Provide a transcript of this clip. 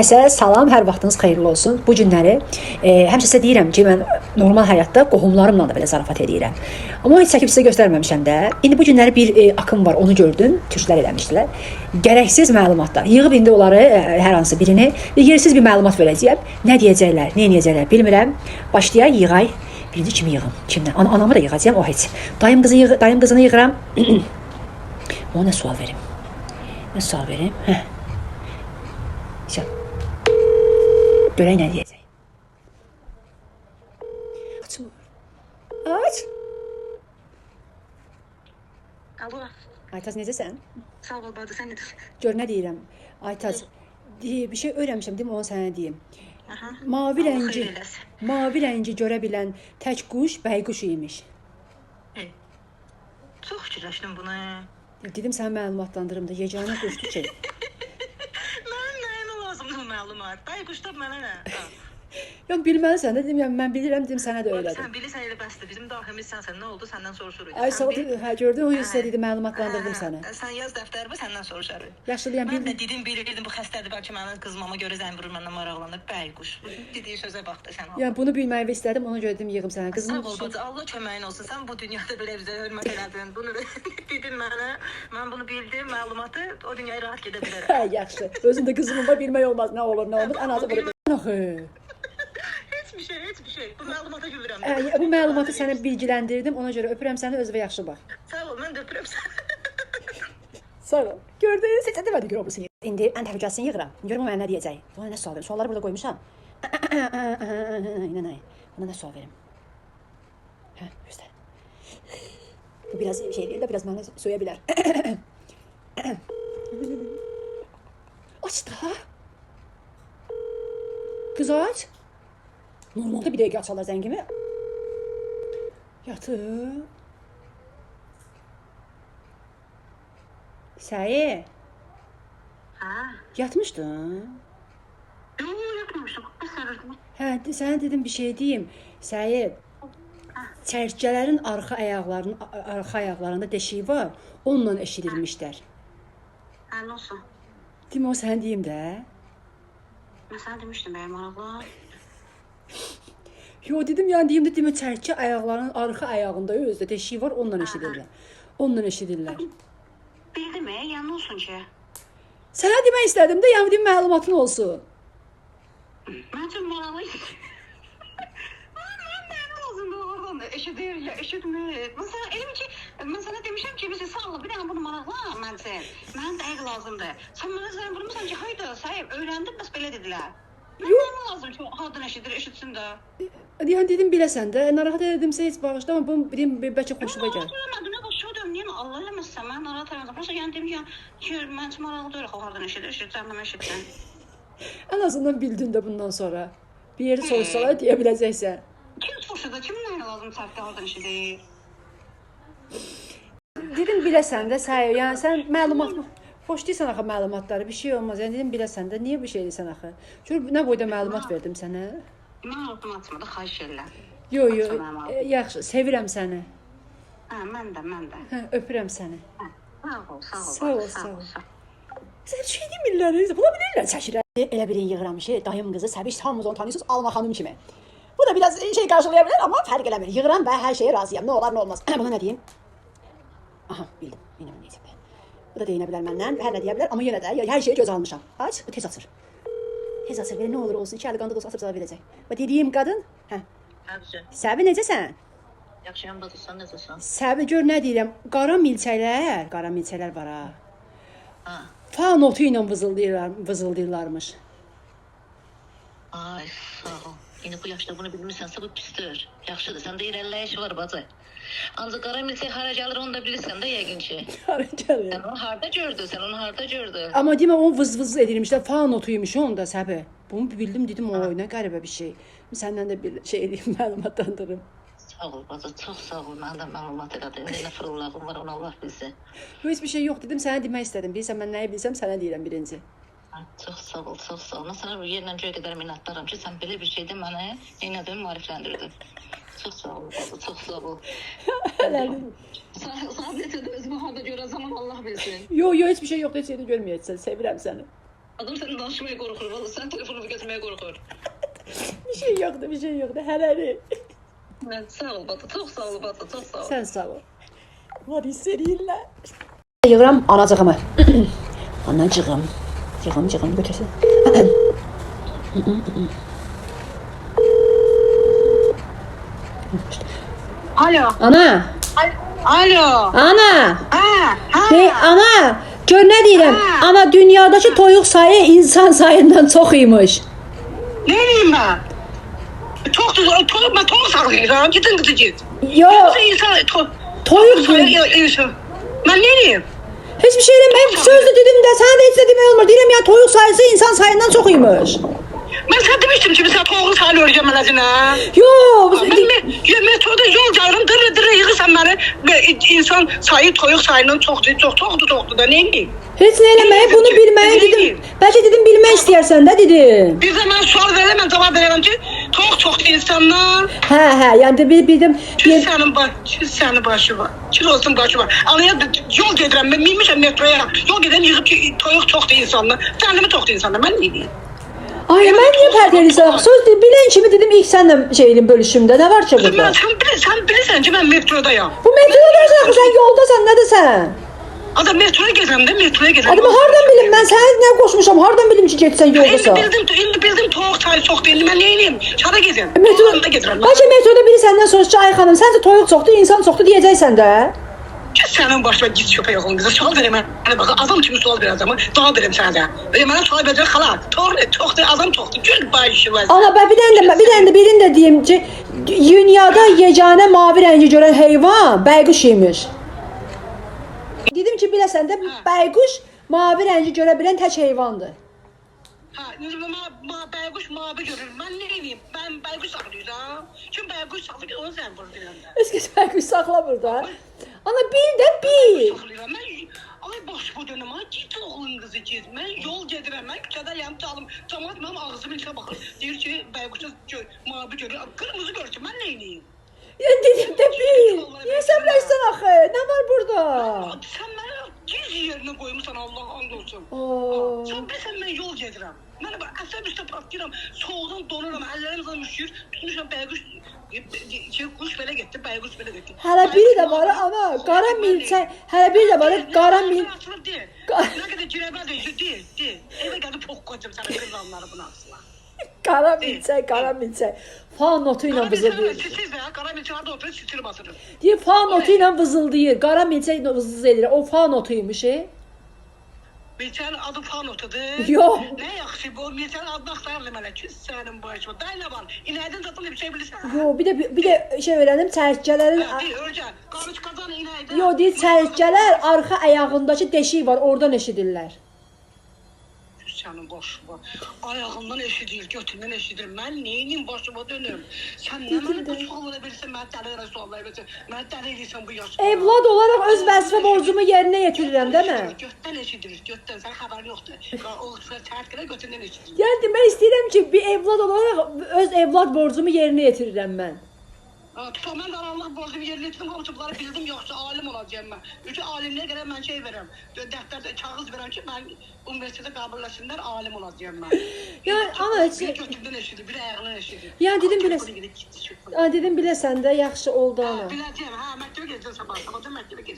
Kəsə salam, hər vaxtınız xeyirli olsun. Bu günləri həmişə sizə deyirəm ki, mən normal həyatda qohumlarımla da belə zarafat eləyirəm. Amma heç çəkib sizə göstərməmişəm də. İndi bu günləri bir akım var, onu gördüm. Türklər eləmişdilər. Gərəksiz məlumatlar. Yığıb indi onları hər hansı birini bir yersiz bir məlumat verəcəyəm. Nə deyəcəklər, nə edəcəklər bilmirəm. Başlayaq yığay. Birinci kimi yığım? Kimdən? Anamı da yığacağam, o heç. Dayım qızı yığ, dayım qızını yığıram. Ona nə sual verim? Nə sual verim? Hə. Şə. Görək nə deyəcək. Açmır. Aç. Alo, Aytaz necəsən? sağ ol bacı, sən necəsən? Gör nə deyirəm. Aytaz, bir şey öyrənmişəm, deyim onu sənə deyim. Aha. Mavi Allah rəngi, xeyir eləsin. mavi rəngi görə bilən tək quş bayquş imiş. Hey. Çox fikirləşdim bunu. Dedim sənə məlumatlandırım da, yeganə quşdur ki. Mənim nəyimə lazımdır bu məlumat? Bayquşda mənə nə? Ha. Yəni bilməlisən də, dedim, yəni mən bilirəm, dedim sənə də Bacı, öyrədim. sən bilirsən elə bəsdir. Bizim daximiz sənsən. Nə oldu? Səndən soruşuruq. Ay Sən sağ ol, bil. hə gördün, o hissə Hə. dedi məlumatlandırdım Hə, səni. Sən yaz dəftərimə səndən soruşarıq. Yaxşı, yəni Mən də bildim. dedim, bilirdim bu xəstədir, bəlkə mənim qızmama görə zəng vurur, məndən maraqlanır. Bayquş. Dediyi sözə bax da sən. Yəni bunu bilməyi istədim, ona görə dedim yığım sənə. Sağ Qızımın ol bacı, Allah köməyin olsun. Sən bu dünyada belə bizə hörmət elədin. Bunu dedin mənə. Mən bunu bildim, məlumatı o dünyaya rahat gedə bilərəm. Hə, yaxşı. Özün də qızımın var, bilmək olmaz, nə olur, nə olmaz. Ən azı bunu bil. Axı. Heç bir şey, heç bir şey. Bu məlumata gülürəm. Hə, bu məlumatı sənə bilgiləndirdim, ona görə öpürəm səni, özünə yaxşı bax. Sağ ol, mən də öpürəm səni. Sağ ol. Gördün, heç demədi gör obrisini. İndi ən təhlükəsini yığıram. Görüm o mənə nə deyəcək. Buna nə sual verim? Sualları burada qoymuşam. Nə nə? Buna nə sual verim? Hə, göstər. Bu biraz şey deyil də biraz mənə söyə bilər. Aç da. Qız aç. Normalda bir dəqiqə açarlar zəngimi. Yatır. Səyi, Hə? yatmışdın? Yox, yatmamışdım. Bir sərdim. Hə, sənə dedim bir şey deyim. Səyi, çərçələrin arxa ayaqlarının arxa ayaqlarında deşiyi var. Onunla eşidilmişlər. Hə, nə olsun? Demə o sənə deyim də. Mən sənə demişdim, bəyəm maraqlı. Yo dedim yəni deyim də demə çərçə ayaqlarının arxa ayağında özdə deşiyi var, onunla eşidirlər. Onunla eşidirlər. Bildim, yəni nə olsun ki? Sənə demək istədim də, yəni dedim məlumatın olsun. Mən üçün maraqlı. Mən nəyimə lazımdır oradan da eşidir ya eşitmir. Mən sənə elm ki, mən sənə demişəm ki, bizi sağ ol, bir dənə bunu maraqla mən üçün. Mənim dəqiq lazımdır. Sən mənə zəng vurmusan ki, hayda sahib, öyrəndim, bəs belə dedilər. Mən nəyimə lazım ki, hardan eşidir, eşitsin də. Yəni dedim biləsən də, narahat edimsə heç bağışla, amma bunu dedim bəlkə xoşuna gəlir. Narahat eləmədim, nə başa düşdüm, niyə Allah eləməsin, mən narahat eləmədim. Prosta yəni demişəm ki, mən üçün maraqlı deyil, axı hardan eşidir, eşitsən, mən eşitsin. Ən azından bildin də bundan sonra. Bir yerdə soruşsalar deyə biləcəksən. Kim soruşur da, kimin nəyinə lazım səhvdə hardan eşidir? Dedim biləsən də sən, yəni sən məlumat xoşlayırsan axı məlumatları, bir şey olmaz. Yəni dedim biləsən də, niyə bir şey edirsən axı? Gör nə boyda məlumat verdim sənə. Mən ağzım açmadı, xahiş edirəm. Yo yo, Açma mənim ağzımı. yaxşı, sevirəm səni. Hə, mən də, mən də. Hə, öpürəm səni. Hə, sağ ol, sağ ol. Sağ ol, bacı, sağ ol. sağ ol. Sən şey demirlər, buna bilirlər, çəkirlər. Elə birini yığıram ki, dayım qızı Səbiş hamımız onu tanıyırsınız Alma xanım kimi. Bu da biraz şey qarşılaya bilər, amma fərq eləmir. Yığıram və hər şeyə razıyam. Nə olar, nə olmaz. Buna nə deyim? Aha, bildim. Yenə mən deyəcəm. Bu da deyinə bilər məndən, hər nə deyə bilər, amma yenə də hər şeyi göz almışam. Aç, bu tez açır. Tez açır, belə nə olur olsun, iki əli qanda da olsa açıb cavab verəcək. Və dediyim qadın, hə. Həbzə, Səbi necəsən? yaxşıyam bacı, sən necəsən? Səbi gör nə deyirəm. Qara milçəklər, qara milçəklər var ha. Hə. Fa notu ilə vızıldayırlar, vızıldayırlarmış. Ay, sağ ol. İndi bu yaşda bunu bilmirsənsə bu pisdir. Yaxşıdır, səndə irəliləyiş var bacı. Ancaq qara milçək hara gəlir onu da bilirsən də yəqin ki. Hara gəlir? Sən onu harda gördün? Sən onu harda gördün? Amma demə o vız vız edirmişlər. Fa notuymuş onda Səbi. Bunu bildim dedim o nə qəribə bir şey. Səndən də bir şey eləyim, məlumatlandırım. Sağ ol bacı, çox sağ ol. Mənə də məlumat elədin. İndi nə fırıldağım var, onu Allah bilsin. Yox, heç bir şey yox dedim, sənə demək istədim. Bilirsən mən nəyi bilsəm sənə deyirəm birinci. Ay, çox sağ ol, çox sağ ol. Mən sənə bu yerlə göy qədər minnətdaram ki, sən belə bir şeydə mənə yenə də maarifləndirdin. Çox sağ ol, bacı, çox sağ ol. Sən necə də özümü harda görən zaman Allah bilsin. Yo yo heç bir şey yoxdur, heç yerdə görməyəcəksən. Sevirəm səni. Adam səndən danışmaya qorxur. Vallahi sən telefonu götürməyə qorxur. Bir şey yoxdur, bir şey yoxdur. Hələlik. Mən sağ ol bata, çox sağ ol bata, çox sağ ol. Sən sağ ol. Var hiss eləyirlər. Yığıram anacığımı. Anacığım. Cığım cığım götürsün. Alo. Ana. Alo. Ana. Hə, hə. Hey, ana. Gör nə deyirəm. Hə. Ana dünyadakı toyuq sayı insan sayından çox imiş. Nə eləyim mən? Çoxdur, toyuq, mən toyuq saxlayıram. Gidin qızı git. Yo, İnsan, toyuq toyuq, insan. Mən nə eləyim? Heç bir şey eləməyim. Sözlü dedim də, sənə də heç nə demək olmur. Deyirəm ya toyuq sayısı insan sayından çox imiş. Mən sənə demişdim ki, sən toyuğun sayını öyrənmələcən, hə? Yo, Mən metroda yol gəlirəm, dırı dırı yığırsan məni. Və insan sayı toyuq sayından çoxdur, çox çoxdur, çoxdur da nə eləyim? heç nə eləməyim. Bunu bilməyin dedim. Bəlkə dedim bilmək istəyərsən də dedim. Bir də mən sual verəm, mən cavab verərəm ki, toyuq çoxdur insandan. Hə, hə, yəni də bir bildim. Kül Bir, sənin baş, kül sənin başı var. Kül olsun başı var. Anaya yol gedirəm, mən minmişəm metroya. Yol gedirəm yığıb ki, toyuq çoxdur insandan. Fənlimi çoxdur insandan. Mən nə eləyim? ay mən niyə pərt eləyirsən? Söz de, bilən kimi dedim ilk sənlə şey eləyim bölüşümdə. Nə var ki burada? Mən, sən bilirsən ki, mən metrodayam. Bu metrodaysan axı sən yoldasan, nədəsən? Adam metroya gedirəm də, metroya gedirəm. Adamı hardan bilim mən səni nə qoşmuşam? Hardan bilim ki getsən yoldasan? İndi bildim, indi bildim toyuq sayı çoxdur. İndi mən nə eləyim? Hara gedirəm? Metro, Metro gedirəm. bəlkə metroda biri səndən soruşsa, ay xanım, səncə toyuq çoxdur, insan çoxdur deyəcəksən də. Get sənin başına git köpək oğlum qızı. Sual verəm mənə bax. Adam kimi sual verəcəm. Cavab verəm sənə də. Elə mənə sual verəcək xala. Toyuq çoxdur, adam çoxdur. Gül başı var. Ana bə bir dənə də bir dənə də birini də deyim ki, dünyada yeganə mavi rəngi görən heyvan bayquş imiş. Dedim ki, biləsən də bayquş mavi rəngi görə bilən tək heyvandır. Ha, indi ma bayquş mavi görür. Mən nə edeyim? Mən bayquş saxlayıram. Kim bayquş saxlayır, onu sən vur deyirəm də. Heç kəs bayquş saxlamır da. Ana bil də bil. Saxlayıram. Mən ay boş bu dönüm. Ay git oğlun qızı git. Mən yol gedirəm. Mən küçədəyəm, çalım. Camaat mənim ağzımın içinə baxır. Deyir ki, bayquşa mavi görür. Qırmızı görsün. Mən nə edeyim? Ya dedim də bil. Niyə səbirləşsən axı? Nə var burada? Sən məni giz yerinə qoymusan Allah and olsun. Oo. Sən bilirsən mən yol gedirəm. Mən bax əsəb üstə partlayıram. Soğuqdan donuram, əllərim zaten üşüyür. Tutmuşam bayquş şey, quş belə getdi, bayquş belə getdi. Hələ biri də var ana, qara milçək. Hələ biri də var, qara mil. Nə qədər girəbə deyir, de, de. Evə gəlib pox qoyacam sənə qızanları buna asla. Qara milçək, qara milçək. Fa notu ilə vızıldayır. Siz də qara milçək harda oturur, sitir basırır. Deyir fa notu ilə vızıldayır. Qara milçək vızıldı eləyir. O fa notuymuş. E? Milçənin adı Fanotudur. Yox. Nə yaxşı bu milçənin adını axtarırdım hələ ki, sənin başına. Day nə var? İnəkdən zaten bir şey bilirsən. Yo, bir də şey öyrəndim, çərçələrin Hə, deyir, öyrən. Qarışqadan inəkdən. Yo, deyir çərçələr arxa ayağındakı deşik var, oradan eşidirlər. Sənin başına. Ayağından eşidir, götündən eşidir. Mən neyinin başıma dönüm? Sən nə mənə bu suallara verirsən, mənə dəli elə suallar verirsən. Mənə dəli eləyirsən bu yaşda. Evlad olaraq öz vəzifə borcumu yerinə yetirirəm, də mən? Götdən eşidir, götdən. Sənin xəbərin yoxdur. O çərtkələ götündən eşidir. Yəni demək istəyirəm ki, bir evlad olaraq öz evlad borcumu yerinə yetirirəm mən. Tuta mən də analıq borcumu yerinə yetirdim, hamısı bunları bildim, yoxsa alim olacağam mən. Çünki alimliyə görə mən şey verəm, dəftərdə kağız verəm ki, mən universitetə qəbul eləsinlər, alim olacağam mən. Yəni ana, Bir götündən eşidir, bir ayağından eşidir. Yəni dedim biləsən. Dedim biləsən də yaxşı oldu ana. Biləcəm, hə, məktəbə gedəcəm sabah, sabahdan məktəbə gedəcəm.